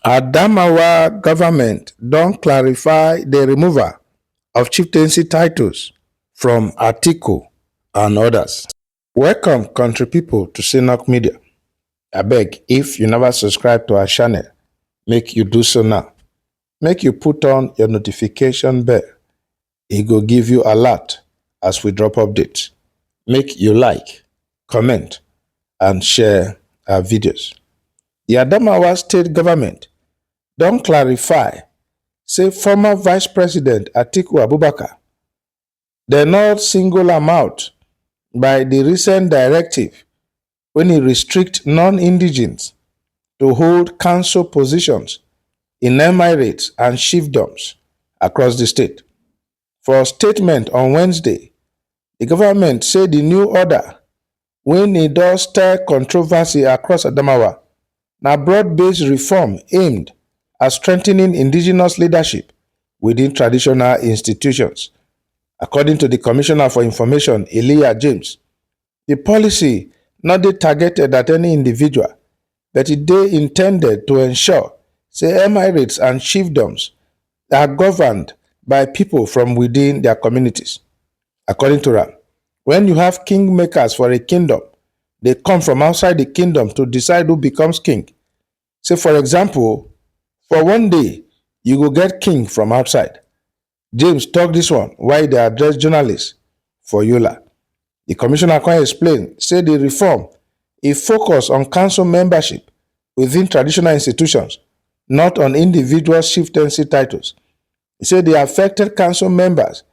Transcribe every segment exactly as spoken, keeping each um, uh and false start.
Adamawa government don clarify the removal of chieftaincy titles from Atiku and others. Welcome, country people, to Synok Media. Abeg, if you never subscribe to our channel, make you do so now. Make you put on your notification bell. E go give you alert as we drop updates. Make you like, comment, and share our videos. The Adamawa state government don clarify say former Vice President Atiku Abubakar, dem no single am out by the recent directive wey e restrict non-indigenes to hold council positions in emirates and chiefdoms across the state. For statement on Wednesday, the government say the new order, wey e don stir controversy across Adamawa, na broad-based reform aimed at strengthening indigenous leadership within traditional institutions. According to the Commissioner for Information, Elijah James, the policy no dey targeted at any individual, but e dey intended to ensure say emirates and chiefdoms are governed by people from within their communities. According to am, when you have kingmakers for a kingdom, they come from outside the kingdom to decide who becomes king. Say, for example, for one day, you go get king from outside. James talk this one while e dey address journalists for Yola. The commissioner come explain say the reform e focus on council membership within traditional institutions, not on individual chieftaincy titles. E say the affected council members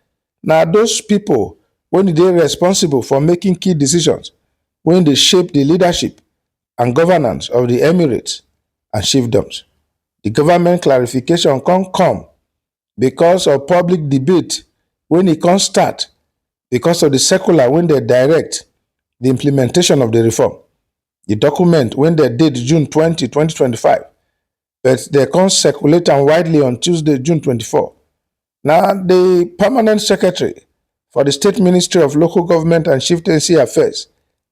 na those people wey dey responsible for making key decisions wey dey shape the leadership and governance of the emirates and chiefdoms. The government clarification come come because of public debate wey e come start because of the circular wey dey direct the implementation of the reform. The document wey dey date June twenty, twenty twenty-five, but dem come circulate am widely on Tuesday, June twenty-four. Na the permanent secretary for the State Ministry of Local Government and Chieftaincy Affairs,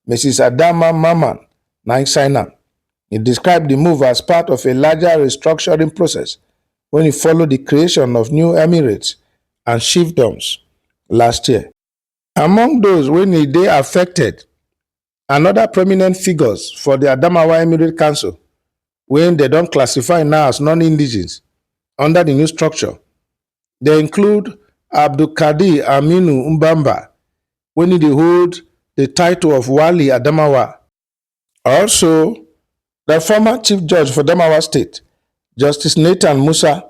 Missus Adama Mamman, na im sign am. He described the move as part of a larger restructuring process wey e follow the creation of new emirates and chiefdoms last year. Among those wey e dey affected, another prominent figures for the Adamawa Emirate Council, wey dem don classify now as non-indigenes under the new structure, dem include Abdulkadir Aminu Mbamba, wey e dey hold the title of Wali Adamawa. Also, the former Chief Judge for Adamawa State, Justice Nathan Musa,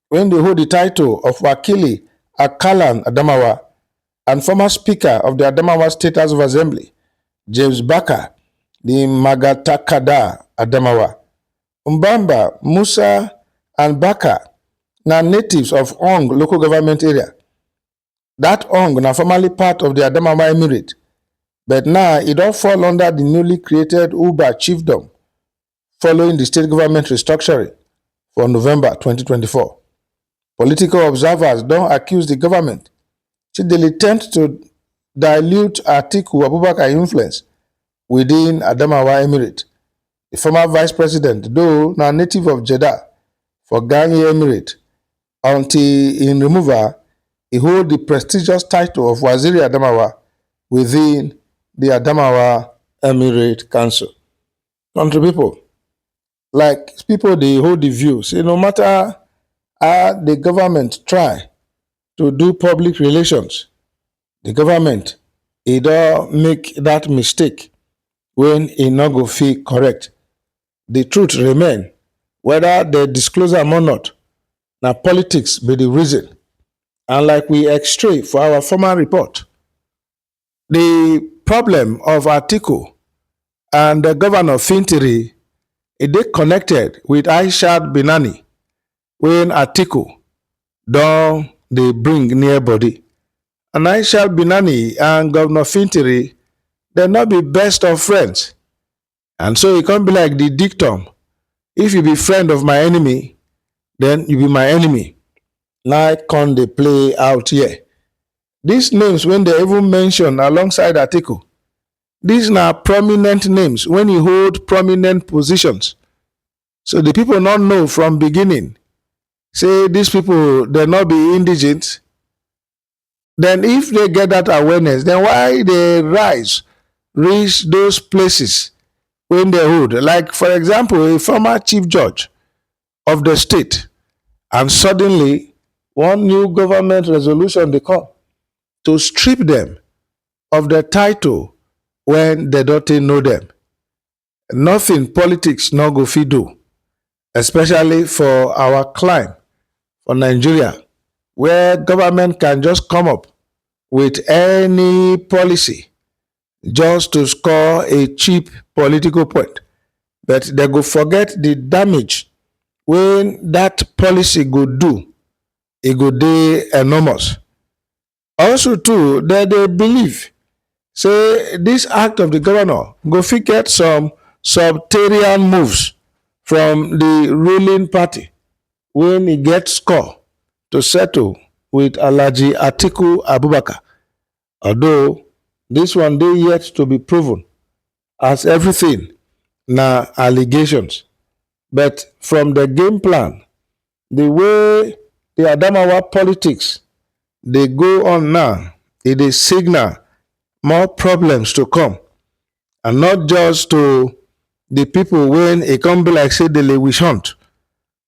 wey dey hold the title of Wakili Akalan Adamawa, and former Speaker of the Adamawa State House of Assembly, James Baka, the Magatakada Adamawa. Mbamba, Musa, and Baka na natives of Ong local government area. That Ong na formerly part of the Adamawa Emirate, but now e don fall under the newly created Uba Chiefdom following the state government restructuring for November twenty twenty-four. Political observers don accuse the government say dem dey attempt to dilute Atiku Abubakar influence within Adamawa Emirate. The former vice president, though na native of Jeddah for Ganye Emirate, until im removal, e hold the prestigious title of Waziri Adamawa within the Adamawa Emirate Council. Country people, like, people dey hold the view say no matter how the government try to do public relations, the government e don make that mistake wey e no go fit correct. The truth remain, whether dem disclose am or not, na politics be the reason. And like we extract for our former report, the problem of Atiku and the governor Fintiri, e dey connected with Aishat Binani, wey Atiku don dey bring near body. And Aishat Binani and Governor Fintiri, dem no be best of friends. And so e come be like the dictum, "If you be friend of my enemy, then you be my enemy." Na im come dey play out here. These names wey dem even mention alongside Atiku, these na prominent names wey e hold prominent positions So the people not know from beginning, say these people, they not be indigent. Then if they get that awareness, then why they rise, reach those places when they hold? Like, for example, a former chief judge of the state, and suddenly one new government resolution they come to strip them of the title when they don't know them. Nothing politics no go fit do, especially for our climb for Nigeria, where government can just come up with any policy just to score a cheap political point. But they go forget the damage when that policy go do. It go dey enormous. Also too, they dey believe say this act of the governor go fit get some subterranean moves from the ruling party when he get score to settle with Alhaji Atiku Abubakar. Although this one dey yet to be proven, as everything na allegations. But from the game plan, the way the Adamawa politics they go on now, it is signal more problems to come, and not just to the people when it come be like say they lay wish hunt,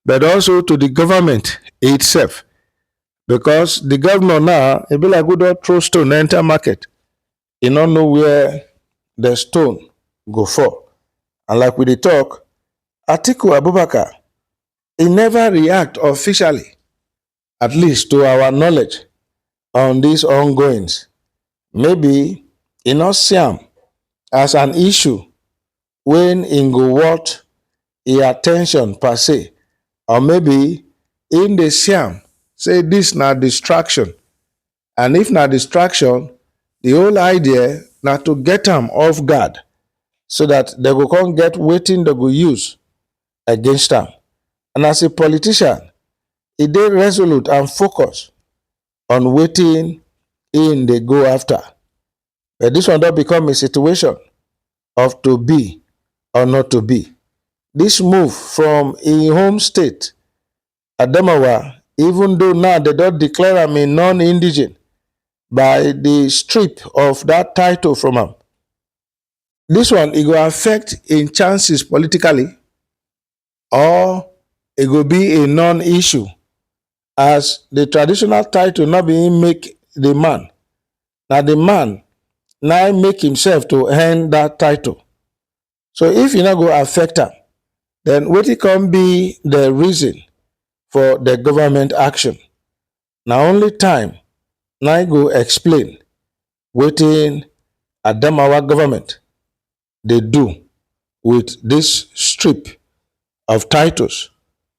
but also to the government itself, because the governor now, it be like we don't throw stone enter market. You don't know where the stone go fall. And like we dey talk, Atiku Abubakar, he never react officially, at least to our knowledge, on these ongoings. Maybe he not see am as an issue when he go worth the attention per se, or maybe in the see am say this na distraction. And if na distraction, the whole idea na to get am off guard, so that they go come get wetin they go use against am. And as a politician, he dey resolute and focus on wetin he dey go after. But this one don become a situation of to be or not to be. This move from im home state, Adamawa, even though now they don declare am a non-indigent by the strip of that title from am, this one, e go affect im chances politically, or e go be a non-issue, as the traditional title no be im make the man. Na the man na im make himself to earn that title. So if e no go affect am, then wetin come be the reason for the government action? Na only time na im go explain wetin Adamawa government dey do with this strip of titles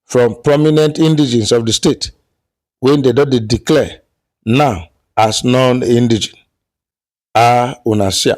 from prominent indigenes of the state wey they don dey declare now as non-indigene. Ah, una see am.